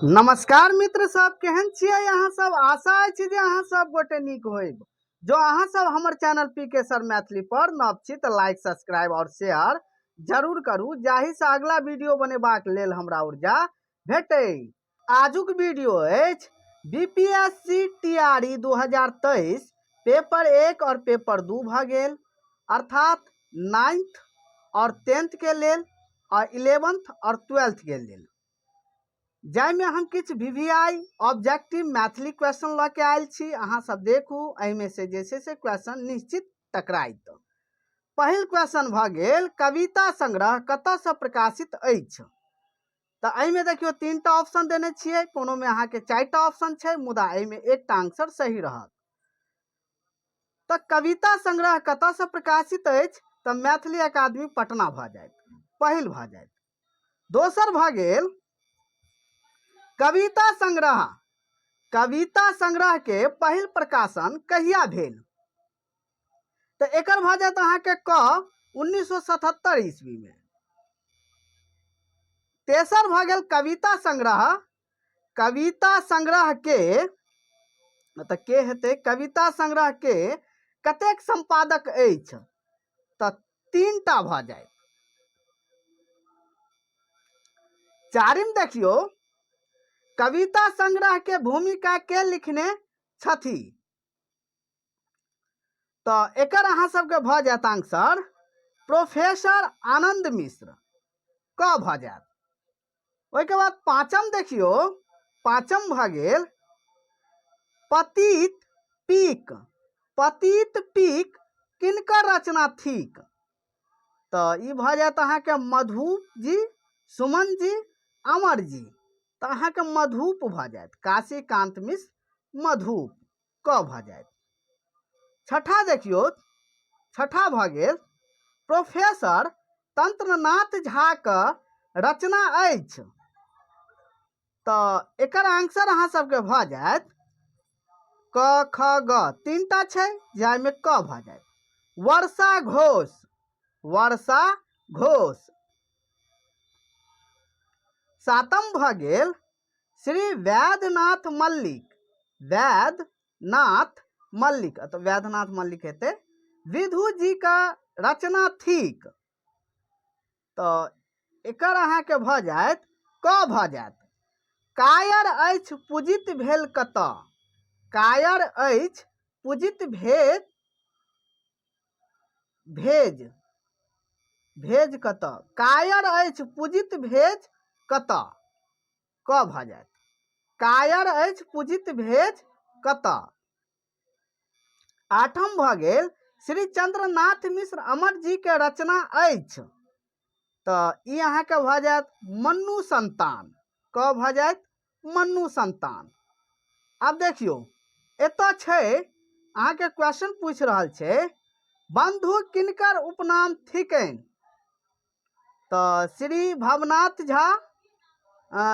नमस्कार मित्र सब, केहन छियै अहाँ सब? आशा अछि जे अहाँ सब गोटे नीक होइब। जो अहाँ सब हमर चैनल पी के सर मैथिली पर नव छी तऽ लाइक, सब्सक्राइब और शेयर जरूर करू, जाहि से अगला वीडियो बनेबाक लेल हमरा ऊर्जा भेटै। आजुक वीडियो अछि बीपीएससी टीआरई 2023 पेपर 1 और पेपर 2 भऽ गेल, अर्थात 9th और 10th के लेल और 11th और 12th के लेल, जाहिमे हम किछु V V I objective Maithili question लऽ के आयल छी। अहाँ सब देखू, एहिमे से जे छै से क्वेश्चन निश्चित टकराइत। पहिल क्वेश्चन भऽ गेल, कविता संग्रह कतऽसँ प्रकाशित अछि? तऽ एहिमे देखियौ 3टा ऑप्शन देने छियै, कोनोमे अहाँके 4टा ऑप्शन छै, मुदा एहिमे एकटा आंसर सही रहत। तऽ कविता संग्रह कतऽसँ प्रकाशित अछि? तऽ मैथिली अकादमी पटना भऽ जायत, पहिल भऽ जायत। दोसर भऽ गेल कविता संग्रह, कविता संग्रह के पहिल प्रकाशन कहिया भेल? तऽ एकर भऽ जायत अहाँके क 1977 ईस्वी में। तेसर भऽ गेल कविता संग्रह, कविता संग्रह के तऽ के हेतै? कविता संग्रह के कतेक संपादक अछि? तऽ 3टा भऽ जायत। चारिम देखियौ, कविता संग्रह के भूमिका के लिखने छथि? तऽ एकर अहाँ सबके भऽ जायत आंसर प्रोफेसर आनंद मिश्र, क भऽ जायत। ओहिके बाद पाँचम देखियौ, पाँचम भऽ गेल पतित पीक, पतित पीक किनकर रचना थिक? तऽ ई भऽ जायत अहाँके मधुप जी, सुमन जी, अमर जी। तऽ अहाँके मधुप भऽ जायत, काशीकांत मिश्र मधुप, क भऽ जायत। छठा देखियौ, छठा भऽ गेल प्रोफेसर तंत्रनाथ झा के रचना अछि। तऽ एकर आंसर अहाँ सबके भऽ जायत क ख ग, 3टा छै जाहिमे क भऽ जायत। वर्षा घोष, वर्षा घोष। सातम भऽ गेल श्री वैद्यनाथ मल्लिक, वैद्यनाथ मल्लिक, तऽ वैद्यनाथ मल्लिक हेतै, विधु जी के रचना थिक। तऽ एकर अहाँके भऽ जायत क भऽ जायत। कायर अछि पूजित भेल कतऽ, कायर अछि पूजित भेल भेज, भेज कतऽ, कायर अछि पूजित भेज कतऽ, क भऽ जायत। कायर अछि पूजित भेज कतऽ। आठम भऽ गेल श्री चंद्रनाथ मिश्र अमर जी के रचना अछि। तऽ ई अहाँके भऽ जायत मन्नू संतान, क भऽ जायत मन्नू संतान। आब देखियौ एतऽ छै अहाँके क्वेश्चन पूछि रहल छै, बंधु किनकर उपनाम थिकनि? तऽ श्री भवनाथ झा,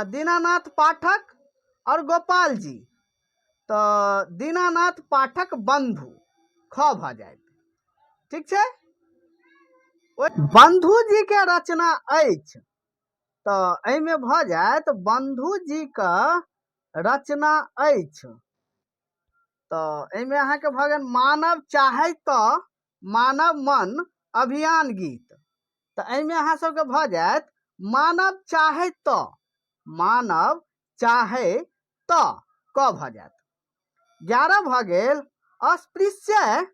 दीनानाथ पाठक और गोपाल जी। तऽ दीनानाथ पाठक बंधु, ख भऽ जायत। ठीक छै, बंधु जी के रचना अछि। तऽ एहिमे भऽ जायत बंधु जी के रचना अछि। तऽ एहिमे अहाँके भऽ गेल मानव चाहे तऽ मानव मन अभियान गीत। तऽ एहिमे अहाँ सबके भऽ जायत मानव चाहे तऽ, मानव चाहे तऽ, क भऽ जायत। 11 भऽ गेल अस्पृश्य,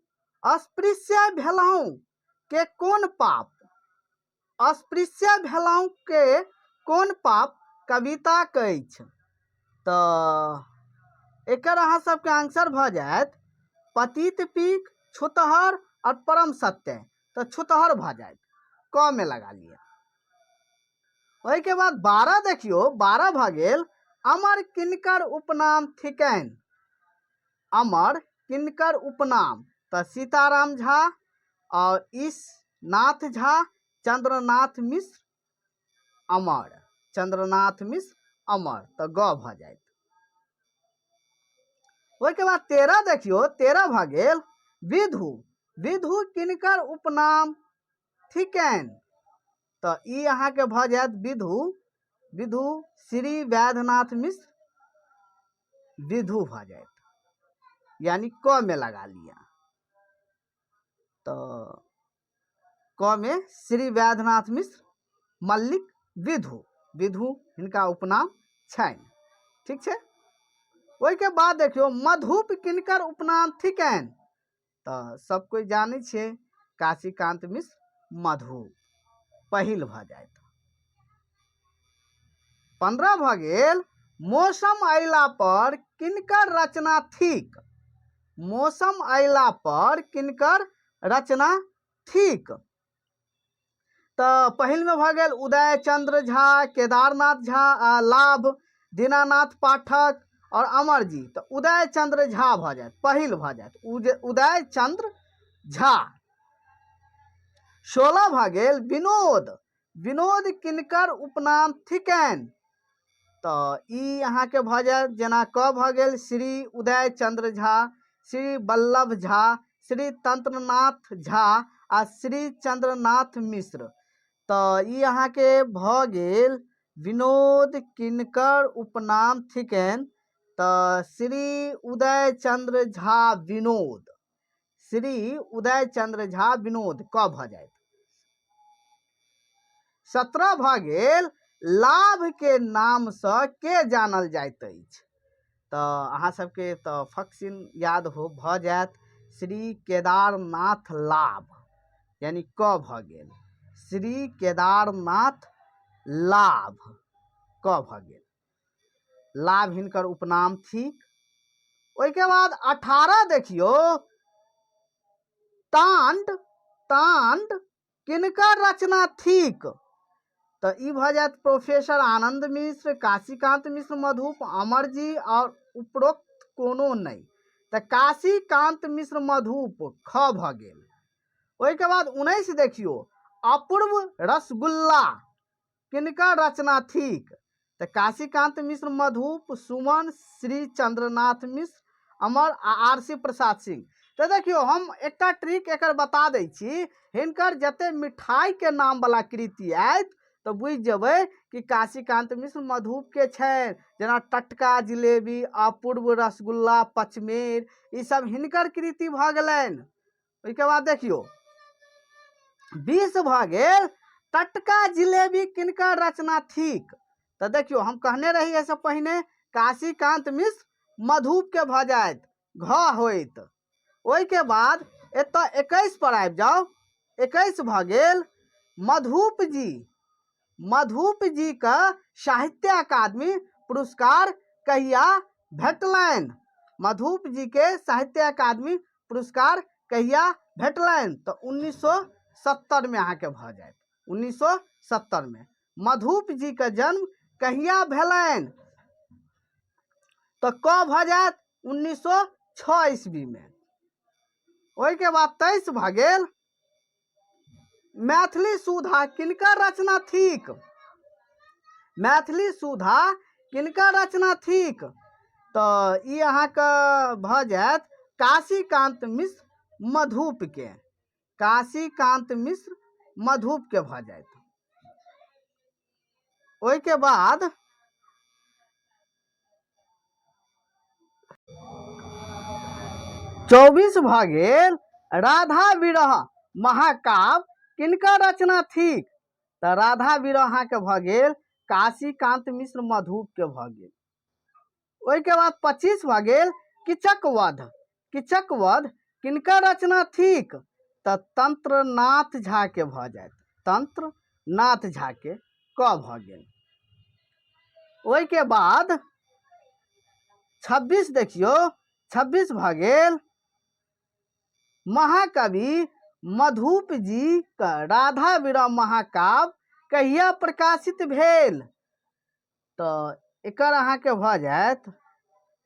अस्पृश्य भेलहुँ के कोन पाप, अस्पृश्य भेलहुँ के कोन पाप कविता अछि। तऽ एकर अहाँ सबके आंसर भऽ जायत पतित पीक, छुतहर और परम सत्य। तऽ छुतहर भऽ जायत, क में लगा लिअ। ओहिके बाद 12 देखियौ, 12 भऽ गेल अमर किनकर उपनाम थिकनि, अमर किनकर उपनाम? तऽ सीताराम झा और ईशनाथ झा, चंद्रनाथ मिश्र अमर, चंद्रनाथ मिश्र अमर, तऽ ग भऽ जायत। ओहिके बाद 13 देखियौ, 13 भऽ गेल विधु, विधु किनकर उपनाम थिकनि? तऽ ई अहाँके भऽ जायत विधु विधु श्री वैद्यनाथ मिश्र विधु भऽ जायत, यानी क में लगा लिया। तऽ क में श्री वैद्यनाथ मिश्र मल्लिक विधु, विधु हिनका उपनाम छनि। ठीक छै। ओहिके बाद देखियौ मधुप किनकर उपनाम थिकनि? तऽ सब कोइ जानै छियै काशीकान्त मिश्र मधु पहिल भऽ जायत। 15 भऽ गेल मौसम अयला पर किनकर रचना थिक? मौसम अयला पर किनकर रचना थिक? तऽ पहिलमे भऽ गेल उदय चंद्र झा, केदारनाथ झा आ लाभ, दीनानाथ पाठक आओर अमर जी। तऽ उदय चंद्र झा भऽ जायत, पहिल भऽ जायत उदय चंद्र झा। 16 भऽ गेल विनोद, विनोद किनकर उपनाम थिकनि? तऽ ई अहाँके भऽ जायत जेना क भऽ गेल श्री उदय चंद्र झा, श्री वल्लभ झा, श्री तंत्रनाथ झा आ श्री चंद्रनाथ मिश्र। तऽ ई अहाँके भऽ गेल विनोद किनकर उपनाम थिकनि? तऽ श्री उदय चंद्र झा विनोद, श्री उदय चंद्र झा विनोद क भऽ जायत। 17 भऽ गेल लाभ के नामसँ के जानल जाइत अछि? तऽ अहाँ सबके तऽ फक्सिन याद हो भऽ जायत श्री केदारनाथ लाभ, यानी क भऽ गेल श्री केदारनाथ लाभ, क भऽ गेल। लाभ हिनकर उपनाम थिक। ओहिके बाद 18 देखियौ तांड, तांड किनकर रचना थिक? तऽ ई भऽ जायत प्रोफेसर आनंद मिश्र, काशीकांत मिश्र मधुप, अमरजी आओर उपरोक्त कोनो नहि। तऽ काशीकांत मिश्र मधुप ख भऽ गेल। ओहिके बाद 19 देखियौ अपूर्व रसगुल्ला किनकर रचना थिक? तऽ काशीकांत मिश्र मधुप, सुमन, श्री चंद्रनाथ मिश्र अमर आ आर सी प्रसाद सिंह। तऽ देखियौ हम एकटा ट्रिक एकर बता दै छी। हिनकर जते मिठाइके नामवला कृति आयत तऽ बुझि जेबै कि काशीकांत मिश्र मधुपके छनि। जेना टटका जिलेबी, अपूर्व रसगुल्ला, पचमेर, ई सब हिनकर कृति भऽ गेलनि। ओहिके बाद देखियौ 20 भऽ गेल टटका जिलेबी किनकर रचना थिक? तऽ देखियौ हम कहने रही एहिसँ पहिने काशीकांत मिश्र मधुपके भऽ जायत, घ होइत। ओहिके बाद एतऽ 21 पर आबि जाउ। 21 भऽ गेल मधुप जी, मधुप जी के साहित्य अकादमी पुरस्कार कहिया भेटलनि? मधुप जी के साहित्य अकादमी पुरस्कार कहिया भेटलनि? तऽ 1970 में अहाँके भऽ जायत, 1970 में। मधुप जी के जन्म कहिया भेलनि? तऽ क भऽ जायत 1906 ईस्वी में। ओहिके बाद 23 भऽ गेल मैथिली सुधा किनकर रचना थिक? मैथिली सुधा किनकर रचना थिक? तऽ ई अहाँके भऽ जायत काशीकांत मिश्र मधुपके, काशीकांत मिश्र मधुपके भऽ जायत। ओहिके बाद 24 भऽ गेल राधा विरह महाकाव्य किनकर रचना थिक? तऽ राधा विरह अहाँके भऽ गेल काशीकांत मिश्र मधुपके भऽ गेल। ओहिके बाद 25 भऽ गेल किचक वध, किचक वध किनकर रचना थिक? तऽ तंत्रनाथ झा के भऽ जायत, तंत्रनाथ झा के क भऽ गेल। ओहिके बाद 26 देखियौ, 26 भऽ गेल महाकवि मधुप जी के राधा विरह महाकाव्य कहिया प्रकाशित भेल? तऽ एकर अहाँके भऽ जायत,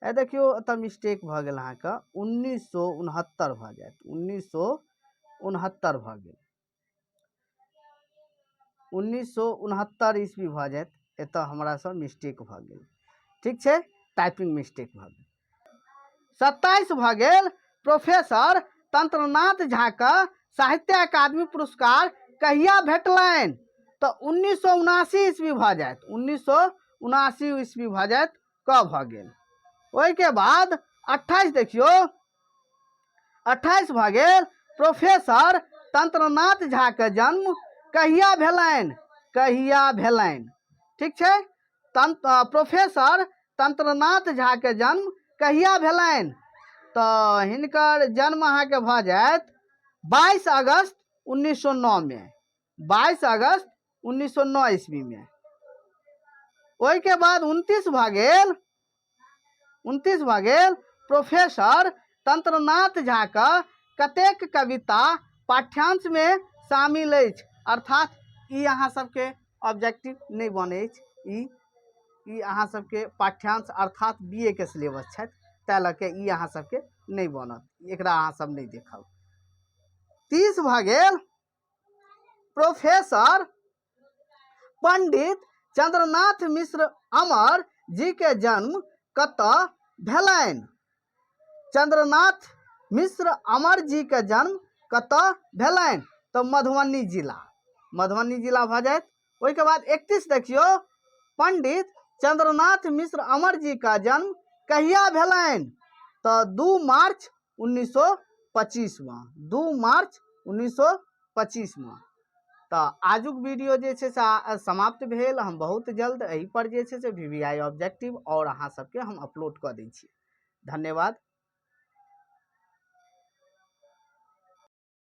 ए देखियौ एतऽ मिस्टेक भऽ गेल अहाँके, 1969 भऽ जायत, 1969 भऽ गेल, 1969 ईस्वी भऽ जायत। एतऽ हमरासँ मिस्टेक भऽ गेल, ठीक छै, टाइपिंग मिस्टेक भऽ गेल। 27 भऽ गेल प्रोफेसर तंत्रनाथ झा के साहित्य अकादमी पुरस्कार कहिया भेटलनि? तऽ 1979 ईस्वी भऽ जायत, 1979 ईस्वी भऽ जायत, क भऽ गेल। ओहिके बाद 28 देखियौ, 28 भऽ गेल प्रोफेसर तंत्रनाथ झा के जन्म कहिया भेलनि? कहिया भेलनि? ठीक छै, प्रोफेसर तंत्रनाथ झा के जन्म कहिया भेलनि? तऽ हिनकर जन्म अहाँके भऽ जायत 22 अगस्त 1909 मे, 22 अगस्त 1909 ईस्वी मे। ओहिके बाद 29 भऽ गेल, 29 भऽ गेल प्रोफेसर तंत्रनाथ झा के कतेक कविता पाठ्यांश मे शामिल अछि? अर्थात ई अहाँ सबके ऑब्जेक्टिव नहि बनै अछि, ई अहाँ सबके पाठ्यांश अर्थात बी ए के सिलेबस छथि, ताहि लऽ के ई अहाँ सबके नहि बनत, एकरा अहाँ सब नहि देखब। 30 भऽ गेल प्रोफेसर पंडित चंद्रनाथ मिश्र अमर जी के जन्म कतऽ भेलनि? चंद्रनाथ मिश्र अमर जी के जन्म कतऽ भेलनि? तऽ मधुबनी जिला, मधुबनी जिला भऽ जायत। ओहिके बाद 31 देखियौ, पंडित चंद्रनाथ मिश्र अमर जी का जन्म कहिया भेलनि? तऽ 2 मार्च 1925 मे, 2 मार्च 1925 मे। तऽ आजुक वीडियो जे छै से समाप्त भेल। हम बहुत जल्द एहि पर जे छै से वी वी I objective आओर अहाँ सबके हम अपलोड कऽ दै छी। धन्यवाद।